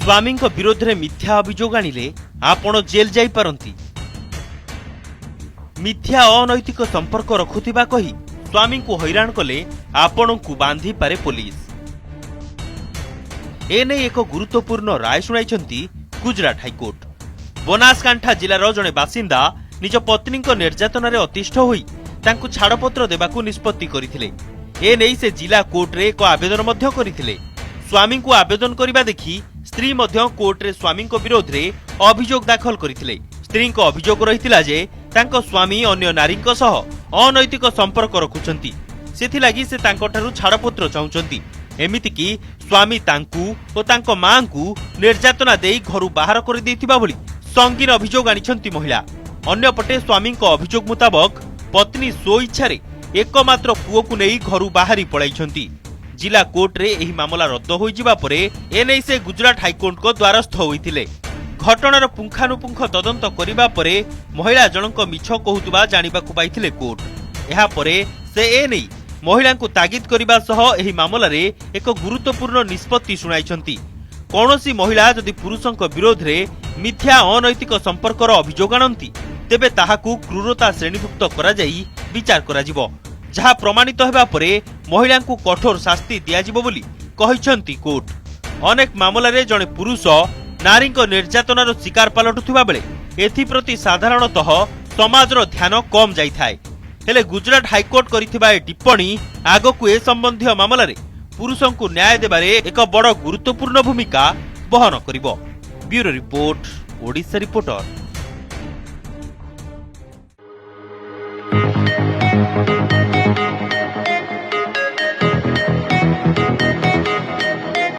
ସ୍ୱାମୀଙ୍କ ବିରୋଧରେ ମିଥ୍ୟା ଅଭିଯୋଗ ଆଣିଲେ ଆପଣ ଜେଲ୍ ଯାଇପାରନ୍ତି। ମିଥ୍ୟା ଅନୈତିକ ସମ୍ପର୍କ ରଖୁଥିବା କହି ସ୍ୱାମୀଙ୍କୁ ହଇରାଣ କଲେ ଆପଣଙ୍କୁ ବାନ୍ଧିପାରେ ପୋଲିସ। ଏନେଇ ଏକ ଗୁରୁତ୍ୱପୂର୍ଣ୍ଣ ରାୟ ଶୁଣାଇଛନ୍ତି ଗୁଜରାଟ ହାଇକୋର୍ଟ। ବନାସକାଣ୍ଠା ଜିଲ୍ଲାର ଜଣେ ବାସିନ୍ଦା ନିଜ ପତ୍ନୀଙ୍କ ନିର୍ଯାତନାରେ ଅତିଷ୍ଠ ହୋଇ ତାଙ୍କୁ ଛାଡ଼ପତ୍ର ଦେବାକୁ ନିଷ୍ପତ୍ତି କରିଥିଲେ। ଏନେଇ ସେ ଜିଲ୍ଲା କୋର୍ଟରେ ଏକ ଆବେଦନ ମଧ୍ୟ କରିଥିଲେ। ସ୍ୱାମୀଙ୍କୁ ଆବେଦନ କରିବା ଦେଖି ସ୍ତ୍ରୀ ମଧ୍ୟ କୋର୍ଟରେ ସ୍ୱାମୀଙ୍କ ବିରୋଧରେ ଅଭିଯୋଗ ଦାଖଲ କରିଥିଲେ। ସ୍ତ୍ରୀଙ୍କ ଅଭିଯୋଗ ରହିଥିଲା ଯେ ତାଙ୍କ ସ୍ୱାମୀ ଅନ୍ୟ ନାରୀଙ୍କ ସହ ଅନୈତିକ ସମ୍ପର୍କ ରଖୁଛନ୍ତି, ସେଥିଲାଗି ସେ ତାଙ୍କଠାରୁ ଛାଡ଼ପତ୍ର ଚାହୁଁଛନ୍ତି। ଏମିତିକି ସ୍ୱାମୀ ତାଙ୍କୁ ଓ ତାଙ୍କ ମାଙ୍କୁ ନିର୍ଯାତନା ଦେଇ ଘରୁ ବାହାର କରିଦେଇଥିବା ଭଳି ସଙ୍ଗୀନ ଅଭିଯୋଗ ଆଣିଛନ୍ତି ମହିଳା। ଅନ୍ୟପଟେ ସ୍ୱାମୀଙ୍କ ଅଭିଯୋଗ ମୁତାବକ ପତ୍ନୀ ସ୍ୱଇଚ୍ଛାରେ ଏକମାତ୍ର ପୁଅକୁ ନେଇ ଘରୁ ବାହାରି ପଳାଇଛନ୍ତି। ଜିଲ୍ଲା କୋର୍ଟରେ ଏହି ମାମଲା ରଦ୍ଦ ହୋଇଯିବା ପରେ ଏନେଇ ସେ ଗୁଜରାଟ ହାଇକୋର୍ଟଙ୍କ ଦ୍ୱାରସ୍ଥ ହୋଇଥିଲେ। ଘଟଣାର ପୁଙ୍ଖାନୁପୁଙ୍ଖ ତଦନ୍ତ କରିବା ପରେ ମହିଳା ଜଣଙ୍କ ମିଛ କହୁଥିବା ଜାଣିବାକୁ ପାଇଥିଲେ କୋର୍ଟ। ଏହାପରେ ସେ ଏନେଇ ମହିଳାଙ୍କୁ ତାଗିଦ କରିବା ସହ ଏହି ମାମଲାରେ ଏକ ଗୁରୁତ୍ୱପୂର୍ଣ୍ଣ ନିଷ୍ପତ୍ତି ଶୁଣାଇଛନ୍ତି। କୌଣସି ମହିଳା ଯଦି ପୁରୁଷଙ୍କ ବିରୋଧରେ ମିଥ୍ୟା ଅନୈତିକ ସମ୍ପର୍କର ଅଭିଯୋଗ ଆଣନ୍ତି, ତେବେ ତାହାକୁ କ୍ରୁରତା ଶ୍ରେଣୀଭୁକ୍ତ କରାଯାଇ ବିଚାର କରାଯିବ, ଯାହା ପ୍ରମାଣିତ ହେବା ପରେ ମହିଳାଙ୍କୁ କଠୋର ଶାସ୍ତି ଦିଆଯିବ ବୋଲି କହିଛନ୍ତି କୋର୍ଟ। ଅନେକ ମାମଲାରେ ଜଣେ ପୁରୁଷ ନାରୀଙ୍କ ନିର୍ଯାତନାର ଶିକାର ପାଲଟୁଥିବା ବେଳେ ଏଥିପ୍ରତି ସାଧାରଣତଃ ସମାଜର ଧ୍ୟାନ କମ୍ ଯାଇଥାଏ। ହେଲେ ଗୁଜରାଟ ହାଇକୋର୍ଟ କରିଥିବା ଏ ଟିପ୍ପଣୀ ଆଗକୁ ଏ ସମ୍ବନ୍ଧୀୟ ମାମଲାରେ ପୁରୁଷଙ୍କୁ ନ୍ୟାୟ ଦେବାରେ ଏକ ବଡ଼ ଗୁରୁତ୍ୱପୂର୍ଣ୍ଣ ଭୂମିକା ବହନ କରିବ। Bureau report, Odisha reporter.